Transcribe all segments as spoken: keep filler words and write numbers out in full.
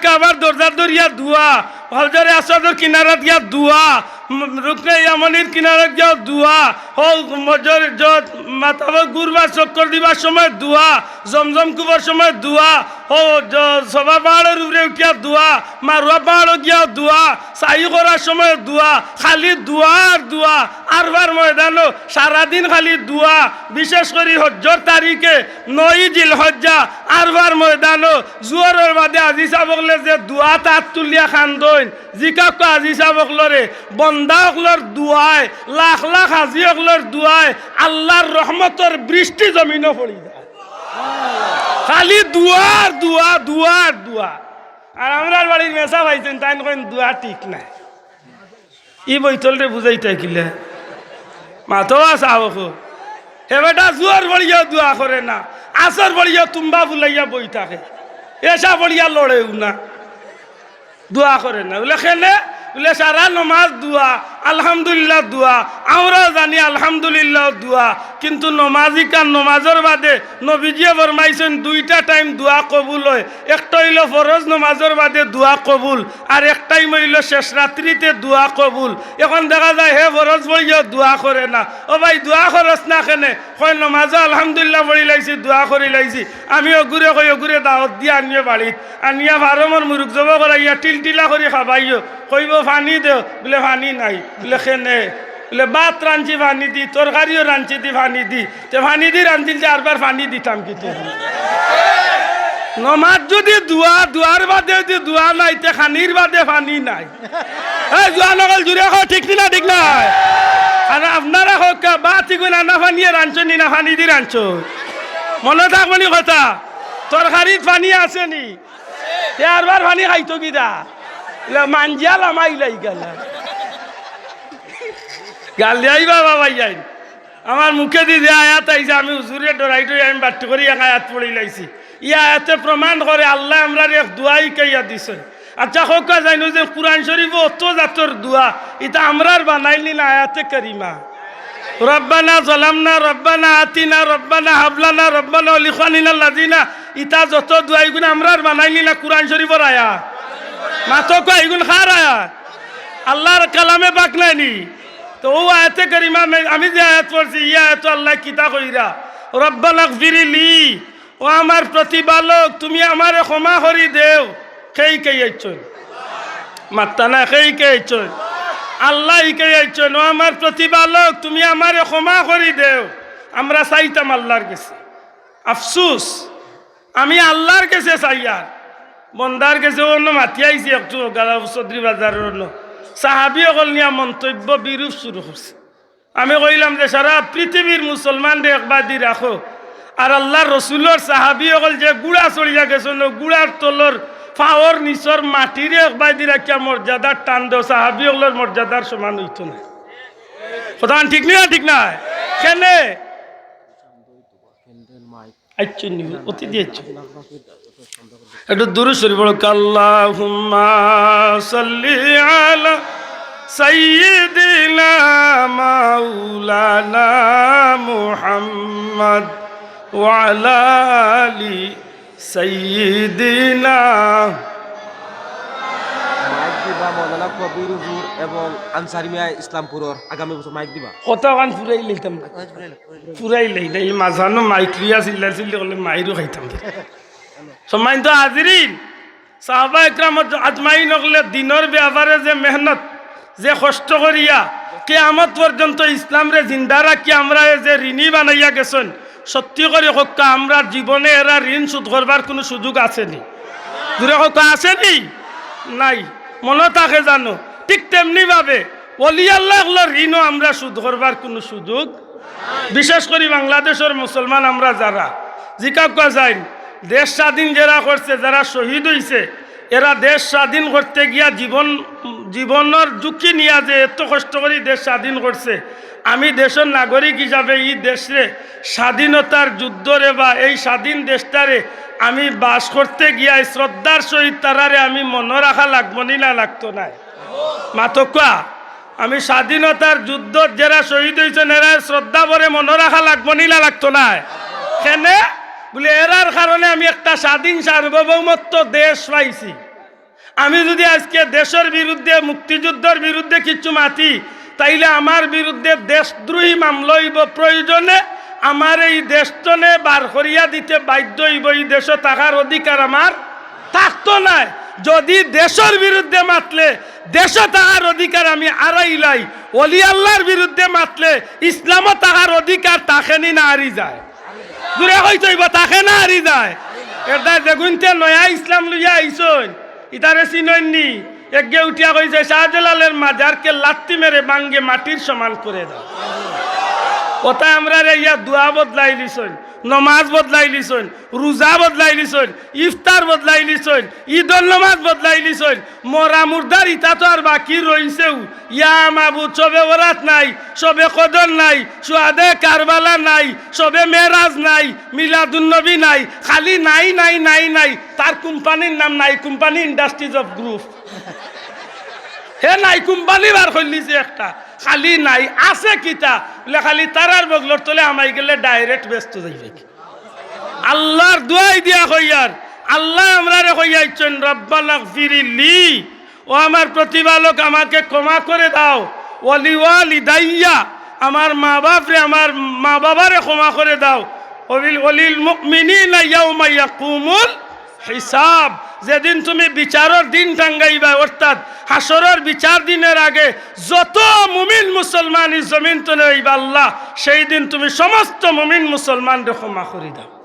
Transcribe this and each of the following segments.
কাবার দরজা ধরিয়া দোয়া, হজরে আসওয়াদর কিনারাত গিয়া দোয়া, ম-, রুকনে ইয়ামানির কিনারাত গিয়া দোয়া, হো মজর যত মাতাবো ঘুরবার চক্কর দিবার সময় দোয়া, জমজম কুবার সময় দোয়া, হো জ-, সফা পাহাড়র উপরে উঠিয়া দোয়া, মারওয়া পাহাড়ো গিয়া দোয়া, সাই করার সময় দোয়া, খালি দোয়া আর দোয়া। আরফার ময়দানো সারাদিন খালি দোয়া, বিশেষ করি হজ্জর তারিখে নয় জিলহজ্জা আরফার ময়দানো জুহরর বাদে আজি সাব অকলে যে দোয়া তাত তুলিয়া খান্দইন, জিকাউক্কা আজি সাব অকলরে, বন্দা অকলর দোয়ায়, লাখ লাখ হাজি অকলর দোয়ায় আল্লার রহমতর বৃষ্টি জমিনো পড়ি যায়। খালি দোয়া আর দোয়া, দোয়া আর দোয়া। আর আমরার বাড়ির মেসাব আইছইন, তাইন কইন দোয়া ঠিক নায়। ই বৈতলরে বুঝাইতায় কিলা? মাতো আছা অখো। হে বেটা জুহর পড়িয়াও দোয়া করে না, আসর পড়িয়াও তুম্বা ফুলাইয়া বই থাকে, এশা পড়িয়া লড়েও না, দোয়া করে না। বুলে কেনে? বুলে সারা নমাজ দোয়া, আলহামদুলিল্লাহ দোয়া, আমরাও জানি আলহামদুলিল্লাহ দোয়া, কিন্তু নমাজিকার নমাজর বাদে নবীজিয়ে ফরমাইছইন দুইটা টাইম দোয়া কবুল অয়, একটা অইলো ফরজ নমাজর বাদে দোয়া কবুল, আর এক টাইম অইলো শেষ রাত্রিতে দোয়া কবুল। এখন দেখা যায় হে ফরজ পড়িয়াও দোয়া করে না। ও ভাই, দোয়া করস না কেনে? কয় নমাজো আলহামদুলিল্লাহ পড়িলাইছি, দোয়া করিলাইছি। আমি অগুরে কই, অগুরে দাওয়াত দিয়া আনিও বাড়িত, আনিয়া ফার্মর মুরুগ জবো করাইয়া টিলটিলা করি খাবাইও। কইবো পানি দেও, বুলে পানি নাই, বুলে কেনে? বুলে ভাত রানছি পানি দি, তরকারিও রানছি দি পানি দি। তে পানি দি রানছিল যে আরবার পানি দিতাম কিতা? নমাজ যুদি দোয়া, দোয়ার বাদে যুদি দোয়া নাই, তে খানির বাদে পানি নাই। এই জোয়ান অকল জুরে কও, ঠিক নি না ঠিক নায়? আর আপনারা কউক্কা, ভাত ইগুন আনা পানিয়ে রানছো নি না পানি দি রানছো? মনো থাকবো নি কথা? তরকারিত পানি আছে নি? তে আরবার পানি খাইতো কিতা? ইলা মাঞ্জিয়া লামাই লাই গেলা। গাল দিয়াই বাবা ভাই যাই। আমার মুখেদি যে আয়াত আইছে, আমি হুজুরে ডরাই ডরাই আমি বাট্টি করি এক আয়াত পড়িলাইছি। ই আয়াতে প্রমাণ করে আল্লায় আমরারে এক দোয়া হিকাইয়া দিছইন। আচ্ছা, কউক্কা যাইন যে কুরআন শরিফো অত জাতর দোয়া, ইতা আমরার বানাইল নি না আয়াতে কারিমা? রব্বানা যালামনা, রব্বানা আতিনা, রব্বানা হাবলানা, রব্বানা লিখওয়ানিনা লাযিনা, ইতা যত দোয়া ইগুন আমরার বানাইল নি না কুরআন শরিফর আয়াত? মাতো কউক্কা, ইগুন কার আয়াত? আল্লার কালামে পাক নায় নি? তো অউ আয়াতে কারিমা আমি, আমি যে আয়াত পড়ছি, ই আয়াতো আল্লায় কিতা কইরা? রব্বানাগফিরলি, ও আমার প্রতিপালক, তুমি আমারে ক্ষমা করি দেও। কে হিকাইয়া আইছইন? মাত্তা না, কে হিকাইয়া আইছইন? আল্লায় হিকাইয়া আইছইন, ও আমার প্রতিপালক, তুমি আমারে ক্ষমা করি দেও। আমরা চাইতাম আল্লার গেছে। আফসুস, আমি আল্লার গেছে চাইয়ার, বন্দার গেছে অনো মাতি আইছি একটু গালা চৌধুরী বাজারর অনো। সাহাবি অকল নিয়া মন্তব্য বিরূপ শুরু করছে। আমি কইলাম যে সারা পৃথিবীর মুসলমানরে একবাদি রাখো, আর আল্লার রসুলর সাহাবি অকল যে গুড়া চড়িয়া গেছইন, অউ গুড়ার তলর পাওর নিচর মাটিরে একবাদি রাখিয়া মর্যাদার টান দেও, সাহাবি অকলর মর্যাদার সমান অইতো নায়। কথা ঠিক নি না ঠিক নায়? কেনে? আইচ্ছা, নি, অতি দিয়েছে। একটু দুরূদ শরিফ পড়ো। আল্লাহুম্মা সাল্লি আলা সাইয়্যিদিনা মাওলানা মুহাম্মদ ওয়া আলা আলি সাইয়্যিদিনা। মাইক দিবা মৌলানা কবির হুজুর এবং আনসারি মিয়া ইসলামপুরর, আগামী বছর মাইক দিবা। কথা অখান ফুরাই লইতাম। ফুরাই লই না, ই মাঝখানো মাইক লইয়া চিল্লা চিল্লি করলে মাইরও খাইতাম। সম্মানিত হাজিরিন, সাহাবা একরাম আজমাইন অকলে দিনর ব্যাপারে যে মেহনত, যে কষ্ট করিয়া কিয়ামত পর্যন্ত ইসলামরে জিন্দা রাখিয়া আমরারে যে ঋণী বানাইয়া গেছইন, সত্যি করি কউক্কা, আমরার জীবনে এরার ঋণ শোধ করবার কুনু সুযোগ আছে নি? জুরে কউক্কা, আছে নি? নাই। মনো থাকে জানো? ঠিক তেমনি ভাবে ওলি আল্লা অকলর ঋণও আমরা শোধ করবার কুনু সুযোগ, বিশেষ করি বাংলাদেশর মুসলমান আমরা যারা, জিকাউক্কা যাইন, দেশ স্বাধীন যেরা করছে, যারা শহীদ অইছে, এরা দেশ স্বাধীন করতে গিয়া জীবন, জীবনর ঝুঁকি নিয়া যে এত কষ্ট করি দেশ স্বাধীন করছে, আমি দেশর নাগরিক হিসাবে ই দেশরে স্বাধীনতার যুদ্ধরে বা এই স্বাধীন দেশটারে আমি বাস করতে গিয়া শ্রদ্ধার সহিত তারারে আমি মনো রাখা লাগবো নি না লাগতো নায়? মাতউক্কা, আমি স্বাধীনতার যুদ্ধত যেরা শহীদ অইছইন, এরারে শ্রদ্ধা ভরে মনো রাখা লাগবো নি না লাগতো নায়? কেনে? বুলে, এরার কারণে আমি একটা স্বাধীন সার্বভৌমত্ব দেশ পাইছি। আমি যুদি আইজকে দেশর বিরুদ্ধে, মুক্তিযুদ্ধর বিরুদ্ধে কিচ্ছু মাতি, তাইলে আমার বিরুদ্ধে দেশদ্রোহী মামলা অইবো। প্রয়োজনে আমারে ই দেশ তনে বার করিয়া দিতে বাধ্য অইবো। ই দেশো থাকার অধিকার আমার থাকতো নায়। যুদি দেশর বিরুদ্ধে মাতলে দেশো থাকার অধিকার আমি আরাইলাই, অলি আল্লার বিরুদ্ধে মাতলে ইসলামো থাকার অধিকার থাকে নি না আরি যায়? জুরে কইতো অইবো, থাকে না আরি যায়? এরদায় যেগুইন্তে নয়া ইসলাম লইয়া আইছইন, ইতারে চিনইন নি? একগে উঠিয়া কইছে, "শাহজালালের মাজারকে লাত্তি মেরে ভাঙ্গে মাটির সমান করে দাও।" অতায় আমরারে ইয়া দোয়া বদলাইলিছইন, নমাজ বদলাইলিছইন, রুজা বদলাইলিছইন, ইফতার বদলাইলিছইন, ইদর নমাজ বদলাইলিছইন। মরা মুর্দার ইতা তো আর বাকি রইছেউ। ইয়া মাবুদ, শবে বরাত নাই, শবে কদর নাই, শুহাদায়ে কারবালা নাই, শবে মেরাজ নাই, মিলাদুন নবী নাই, খালি নাই, নাই, নাই, নাই। তার কোম্পানির নাম নাই কোম্পানি ইন্ডাস্ট্রিজ অফ গ্রুপ। হে নাই কোম্পানি বার করিলিছে একটা, খালি নাই। আছে কিতা? বুলে, "খালি তারার বগলর তলে হামাই গেলে ডাইরেক্ট বেহেস্তো যাইবে।" আল্লার দোয়াই দিয়া কইয়ার, আল্লায় আমরারে কইয়া আইছইন, "রব্বানাগফিরলি, ও আমার প্রতিপালক, আমাকে ক্ষমা করে দাও, ওয়ালিওয়ালিদাইয়া, আমার মা বাপরে, আমার মা বাবারে ক্ষমা করে দাও, ওয়ালিল মুমিনিনা ইয়াউমা ইয়াকুমুল হিসাব।" যেদিন তুমি বিচারর দিন টাঙ্গাইবা, অর্থাৎ হাশরর বিচার দিনর আগে যত মুমিন মুসলমান ই জমিন তনে অইবা আল্লাহ, সেই দিন তুমি সমস্ত মুমিন মুসলমানরে ক্ষমা করি দাও।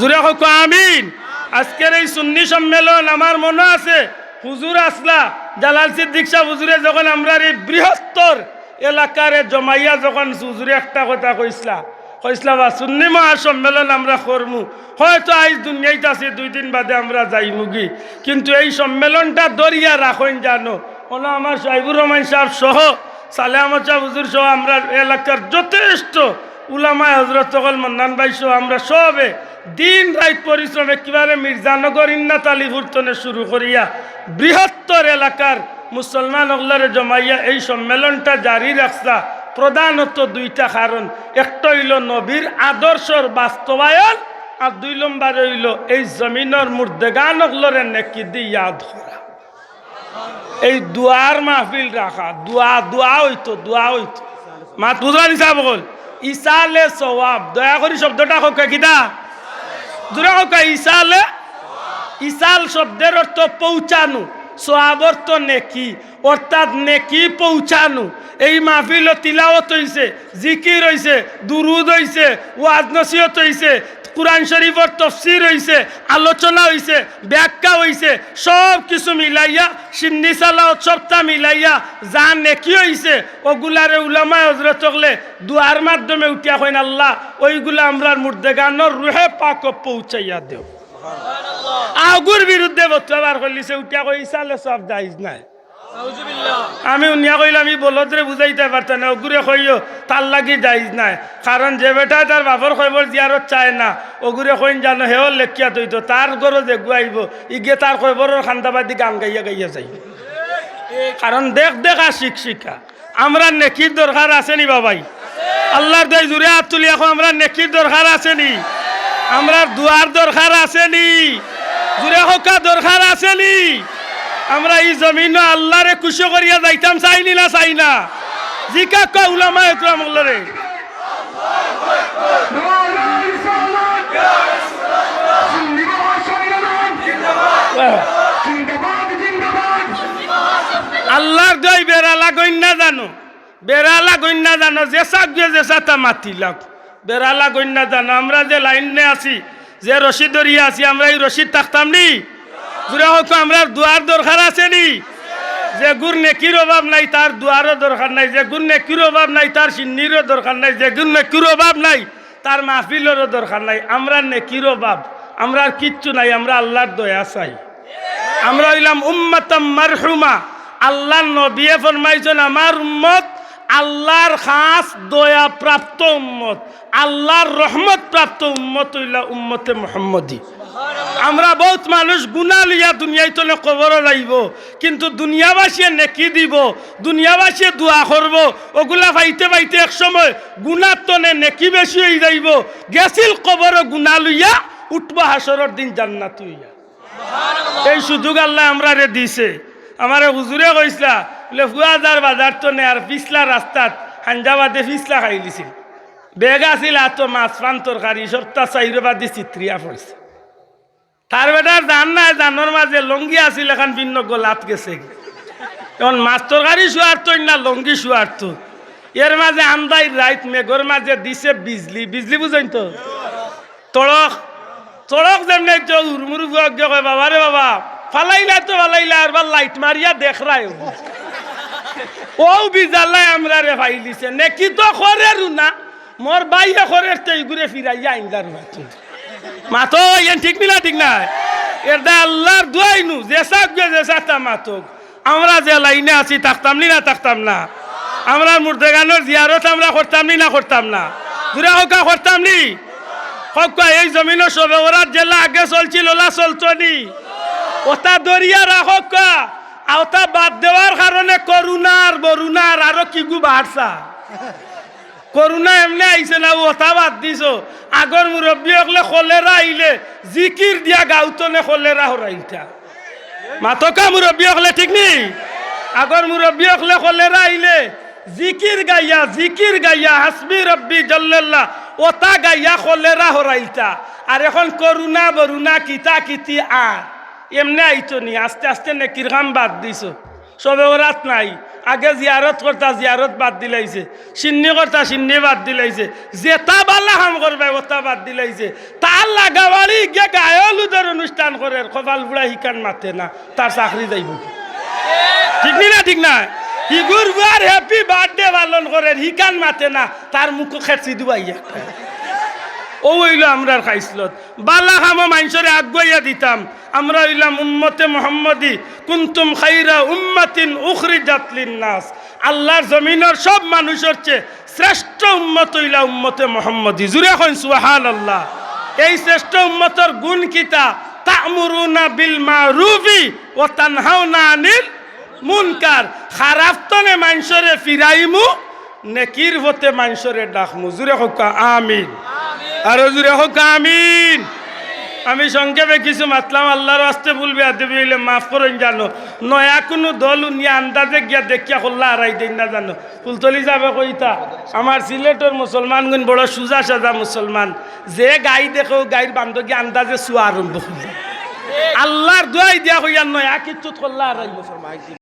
জুরে কউক্কা আমিন। আইজকের এই সুন্নি সম্মেলন আমার মনো আছে, হুজুর আছলা, জালাল সিদ্দিক সাব হুজুরে যখন আমরার এই বৃহত্তর এলাকারে জমাইয়া যখন হুজুরে একটা কথা কইছলা, কইছলা, "বা সুন্নি মহাসম্মেলন আমরা করমু, হয়তো আইজ দুনিয়াইত আছি, দুই দিন বাদে আমরা যাইমুগি, কিন্তু এই সম্মেলনটা ধরিয়া রাখইন জানো।" অনো আমার সাইবুর রহমান সাব সহ, সালে আহমদ সাব হুজুর সহ, আমরার এলাকার যথেষ্ট উলামায়ে হজরত অকল, মন্নান ভাই সহ আমরা সবে দিন রাইত পরিশ্রম, একেবারে মির্জানগর ইন্নাত আলীপুর তনে শুরু করিয়া বৃহত্তর এলাকার মুসলমান অকলরে জমাইয়া এই সম্মেলনটা জারি রাখছা প্রধানত দুইটা কারণ। একটা অইলো নবীর আদর্শর বাস্তবায়ন, আর দুই নম্বরে অইলো এই জমিনর মুর্দেগান অকলরে নেকি দি ইয়াদ করা। এই দোয়ার মাহফিল রাখা, দোয়া, দোয়া অইতো, দোয়া অইতো। মাত বুঝরা নি সাব অকল? ইসালে সওয়াব, দয়া করি শব্দটা কউক্কা কিতা? জুরে কউক্কা, ইসালে। ইসাল শব্দর অর্থ পৌঁছানো, সওয়াব অর্থ নেকি, অর্থাৎ নেকি পৌঁছানো। এই মাহফিলো তিলাওয়াত অইছে, জিকির অইছে, দুরুদ অইছে, ওয়াজ নসিহত অইছে, কুরআন শরীফর তফসির অইছে, আলোচনা অইছে, ব্যাখ্যা অইছে, সব কিছু মিলাইয়া, সিন্নি সালাওয়াত সবটা মিলাইয়া যা নেকি অইছে, অগুলারে উলামায়ে হজরত অকলে দোয়ার মাধ্যমে উঠিয়া কইন, "আল্লাহ, অইগুলা আমরার মুর্দেগানর রুহে পাকো পৌঁছাইয়া দেও।" অগুর বিরুদ্ধে ফতোয়া বার করিলিছে, উঠিয়া কয়, "ইসালে সওয়াব জায়েজ নায়।" আমি হুনিয়া কইলাম, "ই বলদরে বুঝাইতায় পারতা না, অগুরে কইও, তার লাগি জায়েজ নায়।" কারণ যে বেটায় তার বাপর কবর জিয়ারত চায় না, অগুরে কইন জানো, হেও লেখিয়া থইতো, তার ঘরো যেগু আইবো, ইগে তার কবরর কান্দাবাদি গান গাইয়া গাইয়া যাইবো। কারণ দেখ দেখা শিখ শিখা। আমরার নেকির দরকার আছে নি বাবাই? আল্লার দোয়াই জুরে আত তুলিয়া কও, আমরার নেকির দরকার আছে নি? আমরার দোয়ার দরকার আছে নি? জুরে কউক্কা, দরকার আছে নি? আমরা ই জমিনো আল্লারে খুশি করিয়া যাইতাম চাই নি না চাই না? জিকাউক্কা উলামায়ে কেরাম অকলরে। আল্লার দোয়াই বেড়া লাগইন না জানো, বেড়া লাগইন না জানো, যেছা গিয়া যেছাতা মাতিলাউক, বেড়া লাগইন না জানো। আমরা যে লাইনে আছি, যে রশি ধরিয়া আছি, আমরা ই রশিত থাকতাম নি? জুরে কউক্কা, আমরার দোয়ার দরকার আছে নি? যেগুর নেকির অভাব নাই, তার দোয়ারও দরকার নাই। যেগুর নেকির অভাব নাই, তার সিন্নিরও দরকার নাই। যেগুর নেকির অভাব নাই, তার মাহফিলরও দরকার নাই। আমরার নেকির অভাব, আমরার কিচ্ছু নাই, আমরা আল্লার দয়া চাই। আমরা অইলাম উম্মাতাম মারহুমা। আল্লার নবিয়ে ফরমাইছইন, "আমার উম্মত আল্লার খাস দয়া প্রাপ্ত উম্মত, আল্লার রহমত প্রাপ্ত উম্মত অইলা উম্মতে মুহাম্মদী।" আমরা বউত মানুষ গুনা লইয়া দুনিয়াইত তনে কবরো যাইবো, কিন্তু দুনিয়াবাসীয়ে নেকি দিবো, দুনিয়াবাসীয়ে দোয়া করবো, অগুলা পাইতে পাইতে এক সময় গুনার তনে নেকি বেশি অইযাইবো। গেছিল কবরো গুনা লইয়া, উঠবো হাশরর দিন জান্নাতি অইয়া। এই সুযোগ আল্লায় আমরারে দিছে। আমারে হুজুরে কইছলা, বুলে, "ফুয়া যার বাজার তো নে আর পিছলা রাস্তাত হাইঞ্জা বাদে পিছলা খাইলিছিল।" ব্যাগ আছিল আতো, মাছ, পান, তরকারি, সবতা চাইরো বাদে ছিতরিয়া পড়ছে। তার বেটার জান নাই, জানর মাঝে লুঙ্গি আছিল, এখান ভিন্ন গলাত গেছে গি। এখন মাছ তরকারি শুয়ারতো না, লুঙ্গি শুয়ারতো। এর মাঝে আন্দাইর রাইত মেঘর মাঝে দিছে বিজলি, বিজলি বুঝইন তো? তড়ক, তড়ক যেমনে যে হুরমুরু ফুয়া গিয়া কয়, "বাবা রে বাবা, ফালাইলা তো ফালাইলা, আরবার লাইট মারিয়া দেখরায়।" ও বিজালায় আমরারে ফাইলিছে, নেকি তো করেরও না, মোর ভাইয়ে করের তে ইগুরে ফিরাইয়া আইনলার মাতো। মাতো, ইয়েন ঠিক নি না, ঠিক নায়? এরদায় আল্লার দোয়াই নু, যেছা গিয়া যেছা তা মাতউক। আমরা যে লাইনে আছি, থাকতাম নি না থাকতাম না? আমরার মুর্দেগানর জিয়ারত আমরা করতাম নি না করতাম না? জুরে কউক্কা, করতাম নি? কউক্কা, এই জমিনো শবে বরাত যেলা আগে চলছিল, অলা চলতো নি? অতা ধরিয়া রাখউক্কা, অতা বাদ দেওয়ার কারণে করোনা আর বরুনা আর আরো কিগু বাড়ছা। করোনা এমনে আইছে না, অতা বাদ দিছো। আগর মুরব্বি অকলে কলেরা আইলে জিকির দিয়া গাউতনে কলেরা হরাইলতা। মাতউক্কা মুরব্বি অকলে, ঠিক নি? আগর মুরব্বি অকলে কলেরা আইলে জিকির গাইয়া, জিকির গাইয়া, হাসবি রব্বি জাল্লাল্লাহ, অতা গাইয়া কলেরা হরাইলতা। আর এখন করোনা বরুনা কিতা কিতি আর এমনে আইতো নি, আস্তে আস্তে নেকির কাম বাদ দিছো। শবে বরাত নাই, আগে জিয়ারত করতা, জিয়ারত বাদ দিলাইছে, শিন্নি করতা, শিন্নি বাদ দিলাইছে। যেতা বালা কাম করবায়, অতা বাদ দিলাইছে। তার লাগাবাড়ি গিয়া গায়ে হলুদর অনুষ্ঠান করের, কপাল পুড়া, হিখান মাতে না, তার চাকরি যাইবো। ঠিক নি না, ঠিক নায়? হিগুর ফুয়ার happy birthday পালন করের, হিখান মাতে না, তার মুখো খেরসি দিবাইয়া। অউ অইলো আমরার খাইছলত। বালা কামো মানষরে আগুয়াইয়া দিতাম। আমরা অইলাম উম্মতে মুহাম্মদী, কুনতুম খাইরা উম্মাতিন উখরিজাত লিন্নাস। আল্লার জমিনর সব মানুষর চেয়ে শ্রেষ্ঠ উম্মত অইলা উম্মতে মুহাম্মদী। জুরে কইন সুবহানাল্লাহ। এই শ্রেষ্ঠ উম্মতর গুণ কিতা? তা'মুরুনা বিল মা'রুফি ওয়া তানহাউনা আনিল মুনকার। খারাপ তনে মানষরে ফিরাইমু, নেকির পথে মানষরে ডাকমু। জুরে কউক্কা আমিন। আরো জুরে কউক্কা আমিন। আমি সংক্ষেপে কিছু মাতলাম, আল্লার ওয়াস্তে ভুল বেয়াদবি অইলে মাফ করইন জানো। নয়া কুনু দল উনিয়া আন্দাজে গিয়া দেখিয়া কল্লা হারাই দেইন না জানো। ফুলতলি সাবে কইতা, আমার সিলেটর মুসলমানগুইন বড় সুজা সাজা মুসলমান, যে গাই দেখে অউ গাইর বান্দো গিয়া আন্দাজে চুয়া আরম্ভ করি। আল্লার দোয়াই দিয়া কইয়ার নয়া কিচ্ছুত কল্লা হারাইবো।